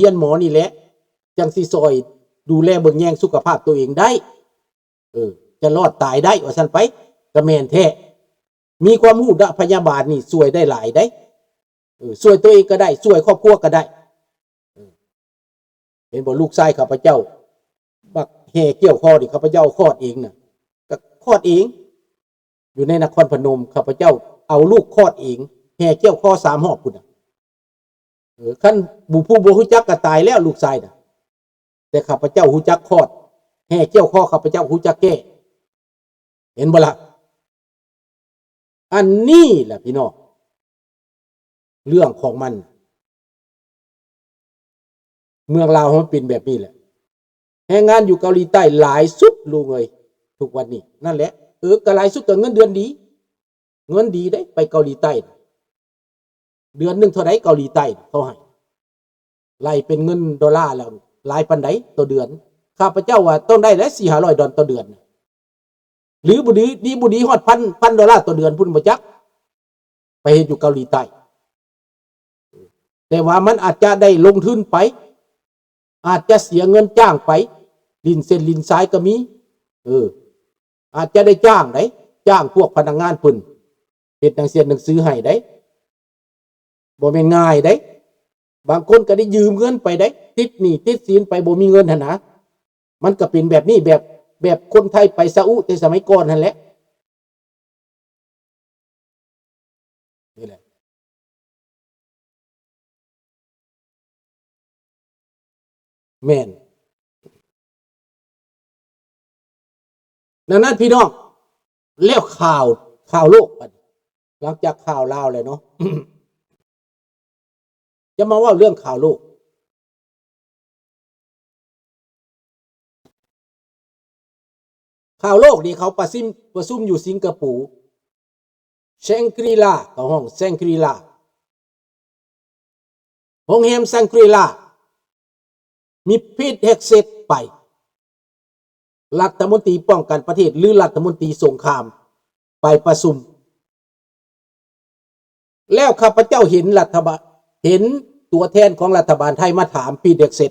ຮຽນໝໍນີ້ແຫຼະ ຈັ່ງຊິຊ່ອຍດູແລເບິ່ງແຍງສຸຂະພາບໂຕເອງໄດ້ ເອີ ຈະລອດຕາຍໄດ້ ວ່າຊັ້ນໄປ ກໍແມ່ນແທ້. ມີຄວາມຮູ້ດ້ານພະຍາບານນີ້ຊ່ວຍໄດ້ຫຼາຍເດ້ ເອີ ຊ່ວຍໂຕເອງກໍໄດ້ ຊ່ວຍຄອບຄົວກໍໄດ້ ເອີ ເຫັນບໍ່ ລູກຊາຍຂ້າພະເຈົ້າ ບັກແຮ່ກ່ຽວຄໍນີ້ ຂ້າພະເຈົ້າຄອດເອງນະ ກໍຄອດເອງ ຢູ່ໃນນະຄອນພະນົມ ຂ້າພະເຈົ້າເອົາລູກຄອດເອງ ແຮ່ກ່ຽວຄໍສາມຮອບພຸ້ນນະ ເອີ ຄັນບໍ່ ຜູ້ບໍ່ຮູ້ຈັກກໍຕາຍແລ້ວ ລູກຊາຍນະ ແຕ່ຂ້າພະເຈົ້າຮູ້ຈັກຄອດ ແຮ່ກ່ຽວຄໍຂ້າພະເຈົ້າຮູ້ຈັກແກ້ ເຫັນບໍ່ລະ? ອັນນີ້ລະພີ່ນ້ອງ ເລື່ອງຂອງມັນ ເມືອງລາວເຮົາມັນເປັນແບບນີ້ແຫຼະ ແຮງງານຢູ່ເກົາຫຼີໃຕ້ຫຼາຍສຸດລຸງເອີຍ ທຸກວັນນີ້ ນັ້ນແຫຼະ ເອີ ກໍຫຼາຍສຸດກໍເງິນເດືອນດີ ເງິນດີເດ້ ໄປເກົາຫຼີໃຕ້ ເດືອນໜຶ່ງເທົ່າໃດເກົາຫຼີໃຕ້ເຂົາໃຫ້ ໄລ່ເປັນເງິນໂດລາແລ້ວ ຫຼາຍປານໃດຕໍ່ເດືອນ? ຂ້າພະເຈົ້າວ່າຕ້ອງໄດ້ແຫຼະ ສີ່ຫ້າຮ້ອຍດອນຕໍ່ເດືອນ ຫຼືບໍ່ດີ ດີບໍ່ດີຮອດພັນ ພັນໂດລາຕໍ່ເດືອນພຸ້ນບໍ່ຈັກ ໄປເຮັດຢູ່ເກົາຫຼີໃຕ້ ແຕ່ວ່າມັນອາດຈະໄດ້ລົງທຶນໄປ ອາດຈະເສຍເງິນຈ້າງໄປ ຫຼິ້ນເສັ້ນຫຼິ້ນສາຍກໍມີ ເອີ ອາດຈະໄດ້ຈ້າງໃດ ຈ້າງພວກພະນັກງານເພິ່ນ ເຮັດໜັງເສຍໜັງສືໃຫ້ໃດ ບໍ່ແມ່ນງ່າຍເດ້ ບາງຄົນກໍໄດ້ຢືມເງິນໄປເດ້ ຕິດໜີ້ຕິດສິນໄປ ບໍ່ມີເງິນຫັ້ນນະ ມັນກໍເປັນແບບນີ້ ແບບ ແບບຄົນໄທໄປຊາອຸແຕ່ສະໄໝກ່ອນຫັ້ນແຫຼະ ນີ້ແຫຼະ ແມ່ນ ດັ່ງນັ້ນພີ່ນ້ອງ ແລ້ວຂ່າວ ຂ່າວໂລກບັດນີ້ ຫຼັງຈາກຂ່າວລາວແລ້ວເນາະ ຈະມາເວົ້າເລື່ອງຂ່າວໂລກ ຂ່າວໂລກນີ້ເຂົາປະຊຸມ ປະຊຸມຢູ່ສິງກະໂປ ແຊງກຣີລາ ເຂົາຮ້ອງແຊງກຣີລາ ໂຮງແຮມແຊງກຣີລາ ມີພີດເຮັກເຊັດໄປ ລັດຖະມົນຕີປ້ອງກັນປະເທດ ຫຼື ລັດຖະມົນຕີສົງຄາມໄປປະຊຸມ ແລ້ວຂ້າພະເຈົ້າເຫັນລັດຖະບານ ເຫັນຕົວແທນຂອງລັດຖະບານໄທມາຖາມພີດເຮັກເຊັດ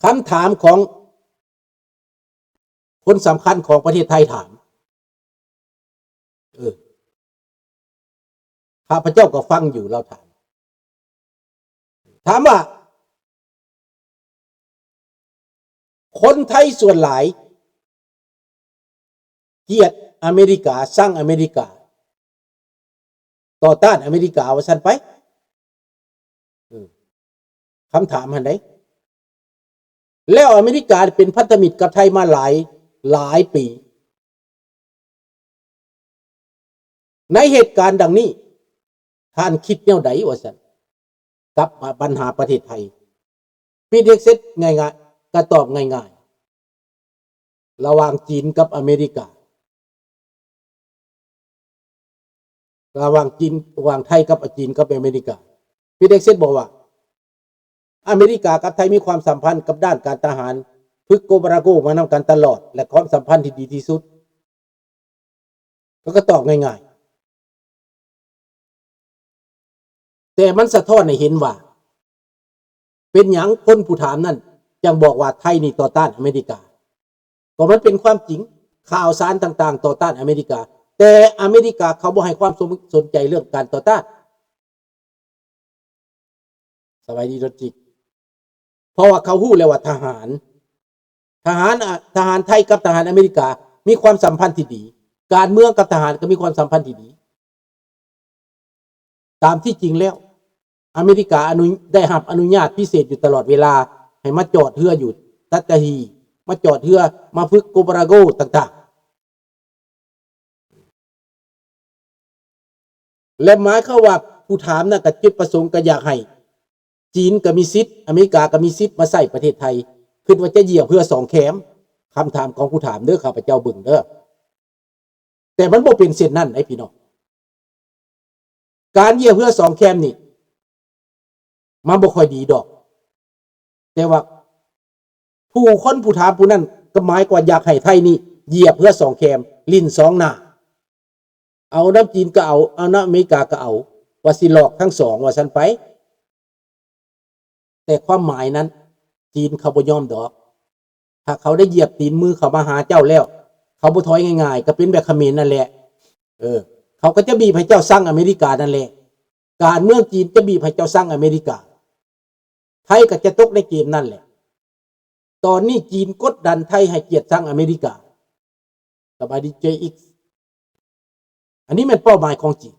ຄຳຖາມຂອງຄົນສຳຄັນຂອງປະເທດໄທຖາມ ເອີ ຂ້າພະເຈົ້າກໍຟັງຢູ່ ລາວຖາມ ຖາມວ່າ ຄົນໄທສ່ວນຫຼາຍກຽດອາເມລິກາ ຊັງອາເມລິກາ ຕໍ່ຕ້ານອາເມລິກາ ວ່າຊັ້ນໄປ ເອີ ຄຳຖາມຫັ້ນເດ້ ແລ້ວອາເມລິກາເປັນພັນທະມິດກັບໄທມາຫຼາຍ ຫຼາຍປີ ໃນເຫດການດັ່ງນີ້ ທ່ານຄິດແນວໃດ ວ່າຊັ້ນ ກັບບັນຫາປະເທດໄທ? ປີເທັກຊັສງ່າຍໆ ກໍຕອບງ່າຍໆ ລະຫວ່າງຈີນກັບອາເມລິກາ ລະຫວ່າງຈີນ ລະຫວ່າງໄທກັບຈີນກັບອາເມລິກາ ປີເທັກຊັສບອກວ່າ ອາເມລິກາກັບໄທມີຄວາມສຳພັນກັບດ້ານການທະຫານ ຝຶກໂກບາຣາໂກມານຳກັນຕະຫຼອດ ແລະ ຄວາມສຳພັນທີ່ດີທີ່ສຸດ ກໍ ກໍຕອບງ່າຍໆ ແຕ່ມັນສະທ້ອນໃຫ້ເຫັນວ່າ ເປັນຫຍັງຄົນຜູ້ຖາມນັ້ນຈັ່ງບອກວ່າໄທນີ້ຕໍ່ຕ້ານອາເມລິກາ? ກໍມັນເປັນຄວາມຈິງ ຂ່າວສານຕ່າງໆຕໍ່ຕ້ານອາເມລິກາ ແຕ່ອາເມລິກາເຂົາບໍ່ໃຫ້ຄວາມສົນ ສົນໃຈເລື່ອງການຕໍ່ຕ້ານ ສະບາຍດີດອນຈິກ ເພາະວ່າເຂົາຮູ້ແລ້ວວ່າທະຫານ ທະຫານ ອາ ທະຫານໄທກັບທະຫານອາເມລິກາມີຄວາມສຳພັນທີ່ດີ ການເມືອງກັບທະຫານກໍມີຄວາມສຳພັນທີ່ດີ ຕາມທີ່ຈິງແລ້ວ ອາເມລິກາອະນຸ ໄດ້ຮັບອະນຸຍາດພິເສດຢູ່ຕະຫຼອດເວລາ ໃຫ້ມາຈອດເຮືອຢູ່ສັດຕະຫີບ ມາຈອດເຮືອ ມາຝຶກໂກບາຣາໂກຕ່າງໆ ແລະ ໝາຍຄວາມວ່າຜູ້ຖາມນັ້ນກໍຈຸດປະສົງກໍຢາກໃຫ້ຈີນກໍມີສິດ ອາເມລິກາກໍມີສິດມາໃຊ້ປະເທດໄທ ຄິດວ່າຈະຢຽບເຮືອສອງແຄມ ຄຳຖາມຂອງຜູ້ຖາມເດີ ຂ້າພະເຈົ້າເບິ່ງເດີ ແຕ່ມັນບໍ່ເປັນເຊັ່ນນັ້ນເດ້ພີ່ນ້ອງ ການຢຽບເຮືອສອງແຄມນີ້ ມັນບໍ່ຄ່ອຍດີດອກ ແຕ່ວ່າຜູ້ຄົນຜູ້ຖາມຜູ້ນັ້ນກໍໝາຍກວ່າຢາກໃຫ້ໄທນີ້ຢຽບເຮືອສອງແຄມ ຫຼິ້ນສອງໜ້າ ເອົານຳຈີນກໍເອົາ ເອົານຳອາເມລິກາກໍເອົາ ວ່າຊິຫຼອກທັງສອງ ວ່າຊັ້ນໄປ ຕ່ຄວາມໝາຍນັ້ນ ຈີນເຂົາບໍ່ຍອມດອກ. ຖ້າເຂົາໄດ້ຢຽບຕີນມືເຂົ້າມາຫາເຈົ້າແລ້ວ ເຂົາບໍ່ຖອຍງ່າຍໆ ກໍເປັນແບບຂະເໝນນັ້ນແຫຼະ. ເອີ ເຂົາກໍຈະບີບໃຫ້ເຈົ້າຊັງອາເມລິການັ້ນແຫຼະ. ການເມືອງຈີນຈະບີບໃຫ້ເຈົ້າຊັງອາເມລິກາ. ໄທກໍຈະຕົກໃນເກມນັ້ນແຫຼະ. ຕອນນີ້ຈີນກົດດັນໄທໃຫ້ກຽດຊັງອາເມລິກາ. ສະບາຍດີ ເຈ ເອັກ. ອັນນີ້ແມ່ນເປົ້າໝາຍຂອງຈີນ.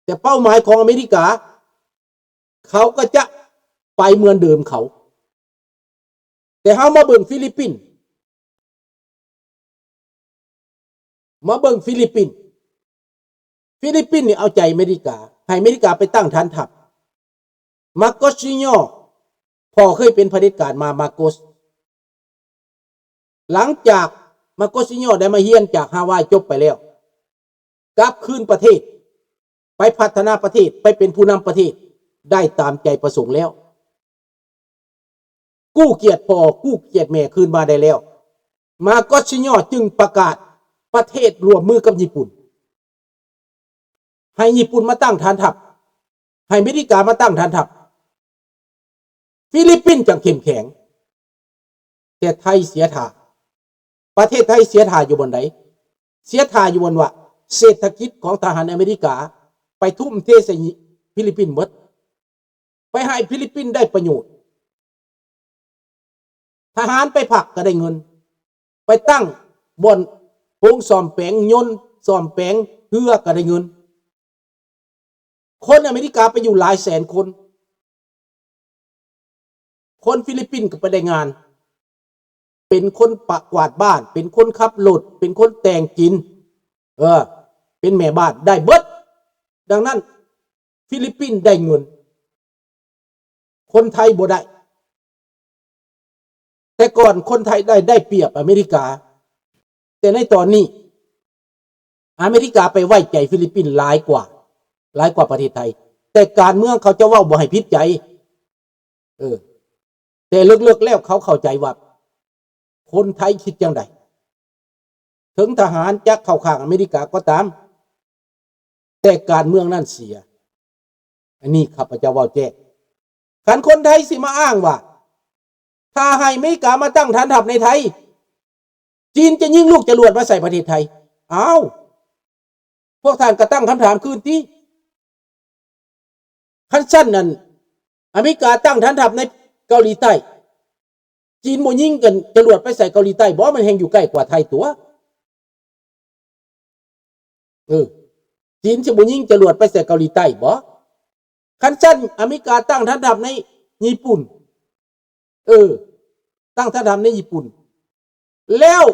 ແຕ່ເປົ້າໝາຍຂອງອາເມລິກາ ເຂົາກໍຈະໄປເໝືອນເດີມເຂົາ. ແຕ່ເຮົາມາເບິ່ງຟີລິບປິນ, ມາເບິ່ງຟີລິບປິນ. ຟີລິບປິນນີ້ເອົາໃຈອາເມລິກາ, ໃຫ້ອາເມລິກາໄປຕັ້ງຖານທັບ. ມາໂກດຊີໂຍ ພໍ່ເຄີຍເປັນຜະເດັດການມາ, ມາໂກດ. ຫຼັງຈາກມາໂກດຊີໂຍໄດ້ມາຮຽນຈາກຮາວາຍຈົບໄປແລ້ວ, ກັບຄືນປະເທດ, ໄປພັດທະນາປະເທດ, ໄປເປັນຜູ້ນຳປະເທດໄດ້ຕາມໃຈປະສົງແລ້ວ, ກູ້ກຽດພໍ່, ກູ້ກຽດແມ່ຄືນມາໄດ້ແລ້ວ, ມາໂກດຊີໂຍຈຶ່ງປະກາດປະເທດຮ່ວມມືກັບຍີ່ປຸ່ນ, ໃຫ້ຍີ່ປຸ່ນມາຕັ້ງຖານທັບ, ໃຫ້ອາເມລິກາມາຕັ້ງຖານທັບ. ຟີລິບປິນຈັ່ງເຂັ້ມແຂງ, ແຕ່ໄທເສຍທ່າ. ປະເທດໄທເສຍທ່າຢູ່ບ່ອນໃດ? ເສຍທ່າຢູ່ບ່ອນວ່າເສດຖະກິດຂອງທະຫານອາເມລິກາໄປທຸ່ມເທໃສ່ຟີລິບປິນໝົດ, ໄປໃຫ້ຟີລິບປິນໄດ້ປະໂຫຍດ. ທະຫານໄປພັກກໍໄດ້ເງິນ, ໄປຕັ້ງບ່ອນໂຮງສ້ອມແປງຍົນ, ສ້ອມແປງເຮືອກໍໄດ້ເງິນ. ຄົນອາເມລິກາໄປຢູ່ຫຼາຍແສນຄົນ, ຄົນຟີລິບປິນກໍໄປໄດ້ງານ, ເປັນຄົນປະກວາດບ້ານ, ເປັນຄົນຂັບລົດ, ເປັນຄົນແຕ່ງກິນ, ເອີ ເປັນແມ່ບ້ານ, ໄດ້ເບິດ. ດັ່ງນັ້ນ ຟີລິບປິນໄດ້ເງິນ, ຄົນໄທບໍ່ໄດ້. ແຕ່ກ່ອນຄົນໄທໄດ້ ໄດ້ປຽບອາເມລິກາ, ແຕ່ໃນຕອນນີ້ ອາເມລິກາໄປໄວ້ໃຈຟີລິບປິນຫຼາຍກວ່າ, ຫຼາຍກວ່າປະເທດໄທ. ແຕ່ການເມືອງເຂົາຈະເວົ້າບໍ່ໃຫ້ຜິດໃຈ. ເອີ ແຕ່ເລິກໆແລ້ວເຂົາເຂົ້າໃຈວ່າຄົນໄທຄິດຈັ່ງໃດ. ເຖິງທະຫານຈະເຂົ້າຂ້າງອາເມລິກາກໍຕາມ, ແຕ່ການເມືອງນັ້ນເສຍ. ອັນນີ້ຂ້າພະເຈົ້າເວົ້າແຈ້ງ. ຄັນຄົນໄທຊິມາອ້າງວ່າ ຖ້າໃຫ້ອາເມລິກາມາຕັ້ງຖານທັບໃນໄທ, ຈີນຈະຍິງລູກຈະຫຼວດມາໃສ່ປະເທດໄທ. ອ້າວ, ພວກທ່ານກໍຕັ້ງຄຳຖາມຄືນຕິ. ຄັນຊັ້ນນັ້ນ ອາເມລິກາຕັ້ງຖານທັບໃນເກົາຫຼີໃຕ້, ຈີນບໍ່ຍິງກັນຈະຫຼວດໄປໃສ່ເກົາຫຼີໃຕ້ບໍ? ມັນແຮ່ງຢູ່ໃກ້ກວ່າໄທຕົວະ. ເອີ ຈີນຊິບໍ່ຍິງຈະຫຼວດໄປໃສ່ເກົາຫຼີໃຕ້ບໍ? ຄັນຊັ້ນ ອາເມລິກາຕັ້ງຖານທັບໃນຍີ່ປຸ່ນ, ເອີ ຕັ້ງຖານທັບໃນຍີ່ປຸ່ນ, ແລ້ວ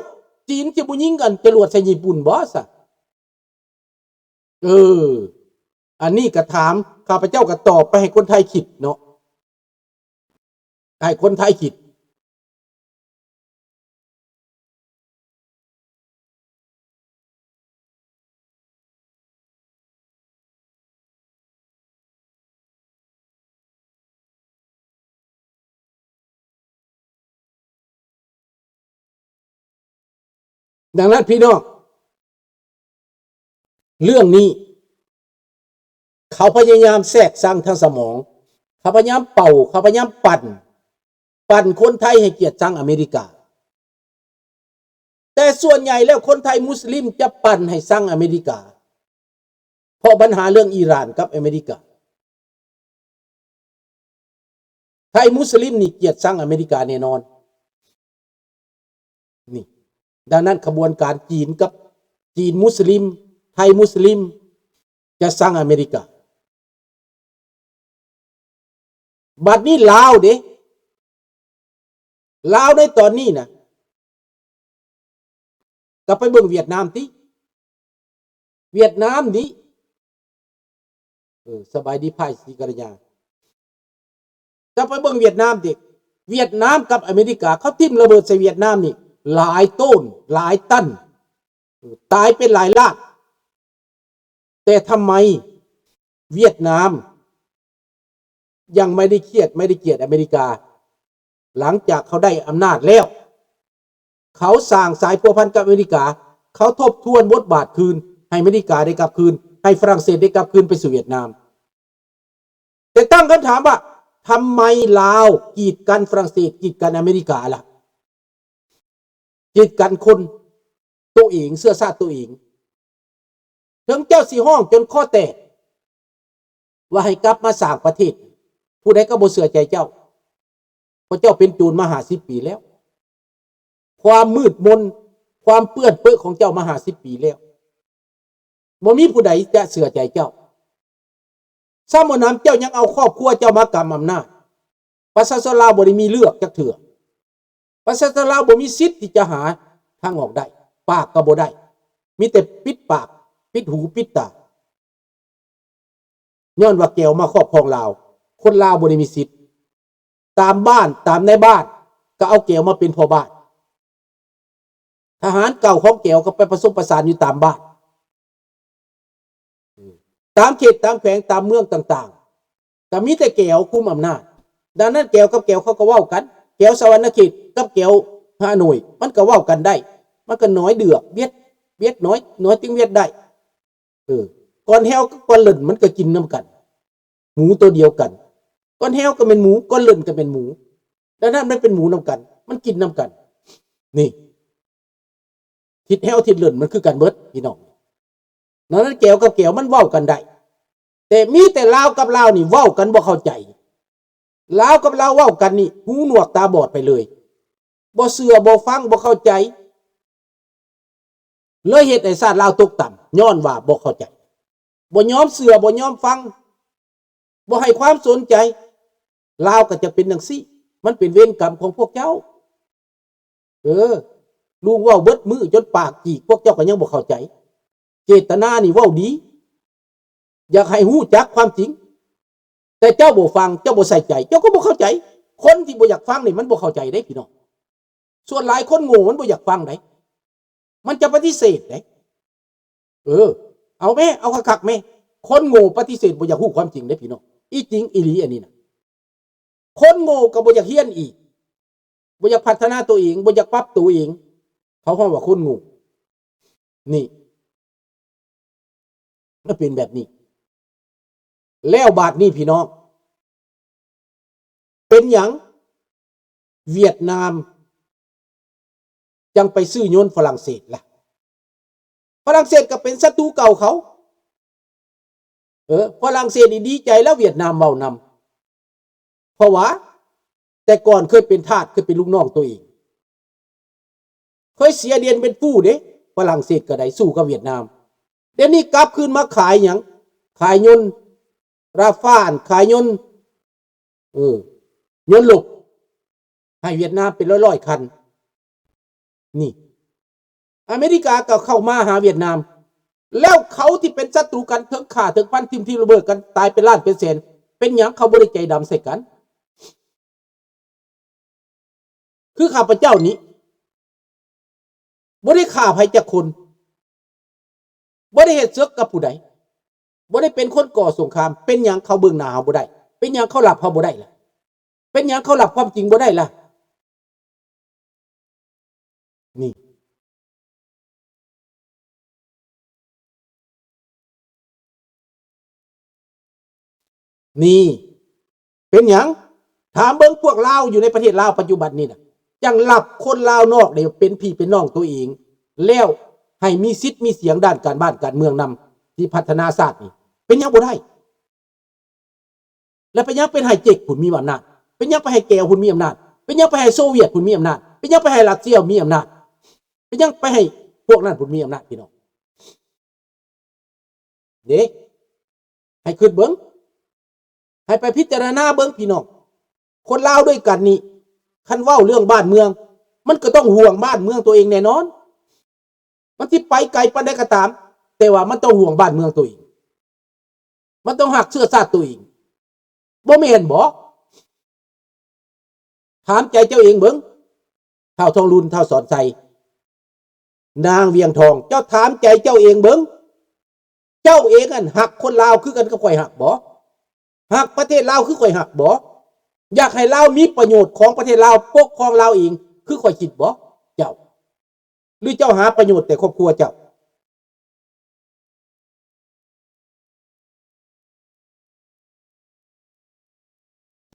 ຈີນຊິບໍ່ຍິງອັນຈະຫຼວດໃສ່ຍີ່ປຸ່ນບໍຊະ? ເອີ ອັນນີ້ກະຖາມ, ຂ້າພະເຈົ້າກະຕອບໄປໃຫ້ຄົນໄທຄິດເນາະ, ໃຫ້ຄົນໄທຄິດ. ດັ່ງນັ້ນພີ່ນ້ອງ, ເລື່ອງນີ້ເຂົາພະຍາຍາມແຊກຊັງທາງສະໝອງ, ເຂົາພະຍາຍາມເປົ່າ, ເຂົາພະຍາຍາມປັ່ນ, ປັ່ນຄົນໄທໃຫ້ກຽດຊັງອາເມລິກາ. ແຕ່ສ່ວນໃຫຍ່ແລ້ວຄົນໄທມຸສລິມຈະປັ່ນໃຫ້ຊັງອາເມລິກາ, ເພາະບັນຫາເລື່ອງອີຣານກັບອາເມລິກາ. ໄທມຸສລິມນີ້ກຽດຊັງອາເມລິກາແນ່ນອນ. ນີ້, ດັ່ງນັ້ນຂະບວນການຈີນກັບຈີນມຸສລິມ, ໄທມຸສລິມຈະຊັງອາເມລິກາ. ບັດນີ້ລາວເດ, ລາວໃນຕອນນີ້ນະ, ກໍໄປເບິ່ງຫວຽດນາມຕິ, ຫວຽດນາມນີ້, ເອີ, ສະບາຍດີພາຍສີກັນຍາ, ຈະໄປເບິ່ງຫວຽດນາມຕິ, ຫວຽດນາມກັບອາເມລິກາ ເຂົາຖິ້ມລະເບີດໃສ່ຫວຽດນາມນີ້ຫຼາຍໂຕນ, ຫຼາຍຕັນ, ຕາຍເປັນຫຼາຍລ້ານ. ແຕ່ທຳໄມຫວຽດນາມຍັງໄມ່ໄດ້ຄຽດ, ໄມ່ໄດ້ກຽດອາເມລິກາ? ຫຼັງຈາກເຂົາໄດ້ອຳນາດແລ້ວ, ເຂົາສ້າງສາຍພົວພັນກັບອາເມລິກາ, ເຂົາທົບທວນບົດບາດຄືນ, ໃຫ້ອາເມລິກາໄດ້ກັບຄືນ, ໃຫ້ຝຣັ່ງເສດໄດ້ກັບຄືນໄປສູ່ຫວຽດນາມ. ແຕ່ຕັ້ງຄຳຖາມວ່າ ທຳໄມລາວກີດກັນຝຣັ່ງເສດ ກີດກັນອາເມລິກາລະ? ກີດກັນຄົນໂຕເອງ ເຊື້ອຊາດໂຕເອງ. ເຖິງເຈົ້າຊິຮ້ອງຈົນຄໍແຕກວ່າໃຫ້ກັບມາສ້າງປະເທດ, ຜູ້ໃດກໍບໍ່ເຊື່ອໃຈເຈົ້າ, ເພາະເຈົ້າເປັນໂຈນມາຫ້າສິບປີແລ້ວ. ຄວາມມືດມົນ, ຄວາມເປື້ອນເປິຂອງເຈົ້າມາຫ້າສິບປີແລ້ວ. ບໍ່ມີຜູ້ໃດຈະເຊື່ອໃຈເຈົ້າ. ຊ້ຳບໍ່ໜຳ ເຈົ້າຍັງເອົາຄອບຄົວເຈົ້າມາກຳອຳນາດ. ປະຊາຊົນລາວບໍ່ໄດ້ມີເລືອກຈັກເທື່ອ. ປະຊາຊົນລາວບໍ່ມີສິດທີ່ຈະຫາທາງອອກໄດ້. ປາກກໍບໍ່ໄດ້. ມີແຕ່ປິດປາກ, ປິດຫູ, ປິດຕາ. ຍ້ອນວ່າແກວມາຄອບຄອງລາວ. ຄົນລາວບໍ່ໄດ້ມີສິດ. ຕາມບ້ານ, ຕາມນາຍບ້ານ ກໍເອົາແກວມາເປັນພໍ່ບ້ານ. ທະຫານເກົ່າຂອງແກວກໍໄປປະສົມປະສານຢູ່ຕາມບ້ານ, ຕາມເຂດ, ຕາມແຂວງ, ຕາມເມືອງຕ່າງໆ, ກໍມີແຕ່ແກວຄຸມອຳນາດ. ດັ່ງນັ້ນ ແກວກັບແກວເຂົາກໍເວົ້າກັນ, ແກວສະຫວັນນະເຂດກັບແກວຮ່າໂນ້ຍ ມັນກໍເວົ້າກັນໄດ້, ມັນກໍນ້ອຍເດືອກວຽດ, ວຽດນ້ອຍ, ນ້ອຍຈຶ່ງວຽດໄດ້. ເອີ ກ້ອນແຮວກັບກ້ອນເລິ້ນມັນກໍກິນນຳກັນ, ໝູໂຕດຽວກັນ. ກ້ອນແຮວກໍແມ່ນໝູ, ກ້ອນເລິ້ນກໍແມ່ນໝູ. ດັ່ງນັ້ນມັນເປັນໝູນຳກັນ, ມັນກິນນຳກັນ. ນີ້ ທິດແຮວທິດເລິ້ນມັນຄືກັນເບິດພີ່ນ້ອງ. ດັ່ງນັ້ນແກວກັບແກວມັນເວົ້າກັນໄດ້, ແຕ່ມີແຕ່ລາວກັບລາວນີ້ເວົ້າກັນບໍ່ເຂົ້າໃຈ. ລາວກັບລາວເວົ້າກັນນີ້ຫູໜວກຕາບອດໄປເລີຍ, ບໍ່ເຊື່ອ, ບໍ່ຟັງ, ບໍ່ເຂົ້າໃຈ. ເລີຍເຮັດໃຫ້ຊາດລາວຕົກຕ່ຳ ຍ້ອນວ່າບໍ່ເຂົ້າໃຈ, ບໍ່ຍອມເຊື່ອ, ບໍ່ຍອມຟັງ, ບໍ່ໃຫ້ຄວາມສົນໃຈ. ລາວກໍຈະເປັນຈັ່ງຊີ້, ມັນເປັນເວນກຳຂອງພວກເຈົ້າ. ເອີ ລຸງເວົ້າເບິດມື້ຈົນປາກຈີກ, ພວກເຈົ້າກໍຍັງບໍ່ເຂົ້າໃຈ. ເຈດຕະນານີ້ເວົ້າດີ, ຢາກໃຫ້ຮູ້ຈັກຄວາມຈິງ, ແຕ່ເຈົ້າບໍ່ຟັງ, ເຈົ້າບໍ່ໃສ່ໃຈ, ເຈົ້າກໍບໍ່ເຂົ້າໃຈ. ຄົນທີ່ບໍ່ຢາກຟັງນີ້ມັນບໍ່ເຂົ້າໃຈເດ້ພີ່ນ້ອງ. ສ່ວນຫຼາຍຄົນໂງ່ມັນບໍ່ຢາກຟັງໃດ, ມັນຈະປະຕິເສດໃດ. ເອີ ເອົາແມ້, ເອົາຄັກໆແມ້. ຄົນໂງ່ປະຕິເສດບໍ່ຢາກຮູ້ຄວາມຈິງເດ້ພີ່ນ້ອງ, ອີຈິງອີຫຼີອັນນີ້ນະ. ຄົນໂງ່ກໍບໍ່ຢາກຮຽນອີກ, ບໍ່ຢາກພັດທະນາຕົວເອງ, ບໍ່ຢາກປັບໂຕເອງ, ເຂົາຮ້ອງວ່າຄົນໂງ່. ນີ້ ມັນເປັນແບບນີ້. ແລ້ວບາດນີ້ພີ່ນ້ອງ, ເປັນຫຍັງຫວຽດນາມຈັ່ງໄປຊື້ຍົນຝຣັ່ງເສດລະ? ຝຣັ່ງເສດກໍເປັນສັດຕູເກົ່າເຂົາ. ເອີ ຝຣັ່ງເສດນີ້ດີໃຈແລ້ວຫວຽດນາມເວົ້ານຳ, ເພາະວ່າແຕ່ກ່ອນເຄີຍເປັນທາດ, ເຄີຍເປັນລູກນ້ອງໂຕເອງ, ເຄີຍເສຍດ່ຽນເປັນຟູເດ້. ຝຣັ່ງເສດກໍໄດ້ສູ້ກັບຫວຽດນາມ, ດຽວນີ້ກັບຄືນມາຂາຍຫຍັງ? ຂາຍຍົນຣາຟານ, ຂາຍຍົນ, ເອີ, ຍົນລົບໃຫ້ຫວຽດນາມເປັນຮ້ອຍໆຄັນ. ນີ້ ອາເມລິກາກໍເຂົ້າມາຫາຫວຽດນາມ, ແລ້ວເຂົາທີ່ເປັນສັດຕູກັນ ເຖິງຂ້າເຖິງຟັນ, ຖິ້ມທີ່ລະເບີດກັນ, ຕາຍເປັນລ້ານເປັນແສນ, ເປັນຫຍັງເຂົາບໍ່ໄດ້ໃຈດຳໃສ່ກັນ? ຄືຂ້າພະເຈົ້ານີ້ ບໍ່ໄດ້ຂ້າໃຜຈັກຄົນ, ບໍ່ໄດ້ເຮັດເສິກກັບຜູ້ໃດ, ບໍ່ໄດ້ເປັນຄົນກໍ່ສົງຄາມ, ເປັນຫຍັງເຂົາເບິ່ງໜ້າເຮົາບໍ່ໄດ້? ເປັນຫຍັງເຂົາຮັບເຮົາບໍ່ໄດ້ລະ? ເປັນຫຍັງເຂົາຮັບຄວາມຈິງບໍ່ໄດ້ລະ? ນີ້ ນີ້ ເປັນຫຍັງ? ຖາມເບິ່ງພວກລາວຢູ່ໃນປະເທດລາວປັດຈຸບັນນີ້ນະ, ຈັ່ງຮັບຄົນລາວນອກໄດ້ເປັນພີ່ເປັນນ້ອງຕົວເອງ, ແລ້ວໃຫ້ມີສິດມີສຽງດ້ານການບ້ານການເມືອງນຳ, ທີ່ພັດທະນາຊາດນີ້ ເປັນຫຍັງບໍ່ໄດ້? ແລ້ວເປັນຫຍັງໄປໃຫ້ເຈັກພຸ້ນມີອຳນາດ? ເປັນຫຍັງໄປໃຫ້ແກວພຸ້ນມີອຳນາດ? ເປັນຫຍັງໄປໃຫ້ໂຊວຽດພຸ້ນມີອຳນາດ? ເປັນຫຍັງໄປໃຫ້ຣັດເຊຍມີອຳນາດ? ເປັນຫຍັງໄປໃຫ້ພວກນັ້ນພຸ້ນມີອຳນາດ, ພີ່ນ້ອງ? ເດ້ ໃຫ້ຄິດເບິ່ງ, ໃຫ້ໄປພິຈາລະນາເບິ່ງ ພີ່ນ້ອງ. ຄົນລາວດ້ວຍກັນນີ້ ຄັນເວົ້າເລື່ອງບ້ານເມືອງ ມັນກໍຕ້ອງຫ່ວງບ້ານເມືອງຕົວເອງແນ່ນອນ. ມັນຊິໄປໄກປານໃດກໍຕາມ, ແຕ່ວ່າມັນຕ້ອງຫ່ວງບ້ານເມືອງຕົວເອງ, ມັນຕ້ອງຮັກເຊື້ອຊາດຕົວເອງ, ບໍ່ແມ່ນບໍ? ຖາມໃຈເຈົ້າເອງເບິ່ງ, ທ້າວທອງລຸນ, ທ້າວສອນໄຊ, ນາງວຽງທອງ, ເຈົ້າຖາມໃຈເຈົ້າເອງເບິ່ງ, ເຈົ້າເອງຫັ້ນຮັກຄົນລາວຄືກັນກັບຂ້ອຍຮັກບໍ? ຮັກປະເທດລາວຄືຂ້ອຍຮັກບໍ? ຢາກໃຫ້ລາວມີປະໂຫຍດຂອງປະເທດລາວ, ປົກຄອງລາວເອງຄືຂ້ອຍຄິດບໍ? ເຈົ້າ ຫຼືເຈົ້າຫາປະໂຫຍດແຕ່ຄອບຄົວເຈົ້າ?